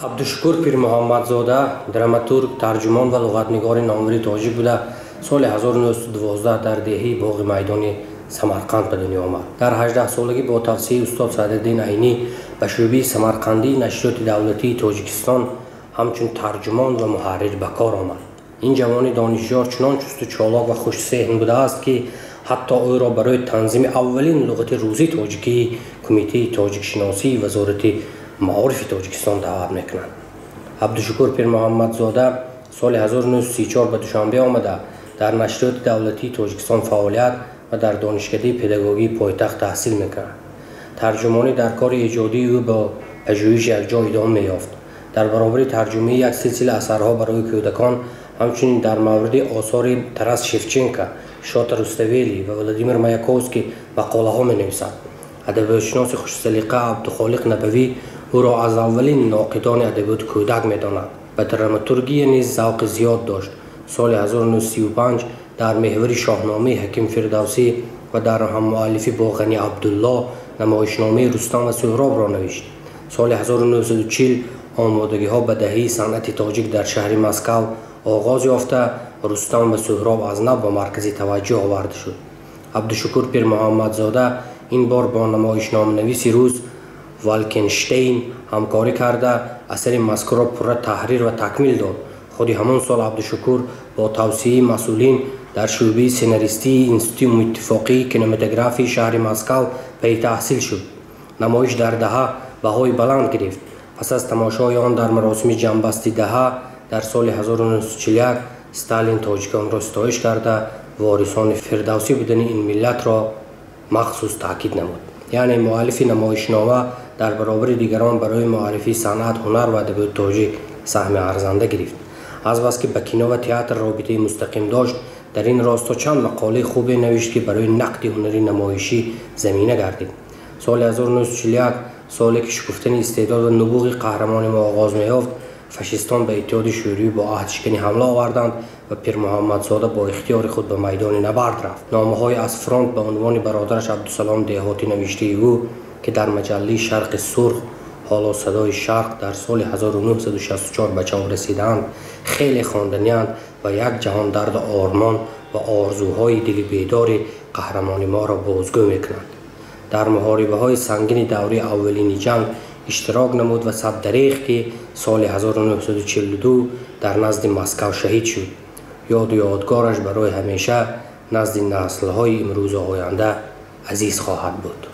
Абдушукур Пирмуҳаммадзода драматург, тарҷумон ва луғатнигори номвари тоҷик буда, соли 1912 дар деҳаи Боғи Майдони Самарқанд ба дунё омад. Дар 18-солагӣ бо тавсияи устод Садриддин Айнӣ ба шӯъбаи Самарқандии нашриёти давлатии Тоҷикистон ҳамчун тарҷумон ва муҳаррир ба кор омад. Ин ҷавони донишёр чунон чусту чолок ва хушзеҳн будааст, ки ҳатто ӯро барои танзими аввалин луғати русӣ тоҷикии Кумитаи тоҷикшиносии Вазорати маорифи Тоҷикистон даъват мекунанд. Абдушукур Пирмуҳаммадзода соли 1934 ба Душанбе омада, дар нашриёти давлатии Тоҷикистон фаъолият ва дар Донишкадаи педагогии пойтахт таҳсил мекард. Тарҷумонӣ дар кори эҷодии ӯ бо пажӯҳиш якҷо идома меёфт. Дар баробари тарҷумаи як силсила асарҳо барои кӯдакон, ҳамчунин дар мавриди осори Тарас Шевченко, Шота Руставели ва Владимир Маяковский мақолаҳо менависад. Адабиётшиноси хушсалиқа Абдухолиқ Набавӣ ӯро аз аввалин ноқидони адабиёти кӯдак медонад. Ба драматургия низ завқи зиёд дошт. Соли 1935 дар меҳвари Шоҳномаи Ҳаким Фирдавсӣ ва дар ҳаммуаллифӣ бо Ғани Абдулло намоишномаи Рустам ва Суҳробро навишт. Соли 1940 омодагиҳо ба даҳаи санъати тоҷик дар шаҳри Москав оғоз ёфта, Рустам ва Суҳроб аз нав ба маркази таваҷҷӯҳ оварда шуд. Абдушукур Пирмуҳаммадзода ин бор бо намоишноманависи рус Валкенштейн ҳамкорӣ карда, асари мазкурро пурра таҳрир ва такмил дод. Худи ҳамон сол Абдушукур бо тавсияи масъулин дар шӯъбаи сценаристии Институти умумииттифоқии кинематографии шаҳри Москав пайи таҳсил шуд. Намоиш дар даҳа баҳои баланд гирифт. Пас аз тамошои он дар маросими ҷамъбасти даҳа дар соли 1941 Сталин тоҷиконро ситоиш карда, ворисони фирдавсӣ будани ин миллатро махсус таъкид намуд. Яъне муаллифи намоишнома дар баробари дигарон барои муаррифии санъат, ҳунар ва адабиёти тоҷик саҳми арзанда гирифт. Азбаски ба кино ва театр робитаи мустақим дошт, дар ин росто чанд мақолаи хубе навишт, ки барои нақди ҳунари намоишӣ замина гардид. Соли 1941, соле ки шукуфтани истеъдод ва нубуғи қаҳрамони мо оғоз меёфт, фашистон ба Иттиҳоди Шӯравӣ бо аҳдшиканӣ ҳамла оварданд ва Пирмуҳаммадзода бо ихтиёри худ ба майдони набард рафт. Номаҳои аз фронт ба унвони бародараш Абдусалом Деҳотӣ навиштаи ӯ, ки дар маҷаллаи Шарқи Сурх, ҳоло Садои Шарқ, дар соли 1964 ба чоп расидаанд, хеле хонданианд ва як ҷаҳон дарду ормон ва орзуҳои дили бедори қаҳрамони моро бозгӯ мекунанд. Дар муҳорибаҳои сангини давраи аввалини ҷанг иштирок намуд ва саддарех, ки соли 1942 дар назди Москав шаҳид шуд. Ёду ёдгораш барои ҳамеша назди наслҳои имрӯзу оянда азиз хоҳад буд.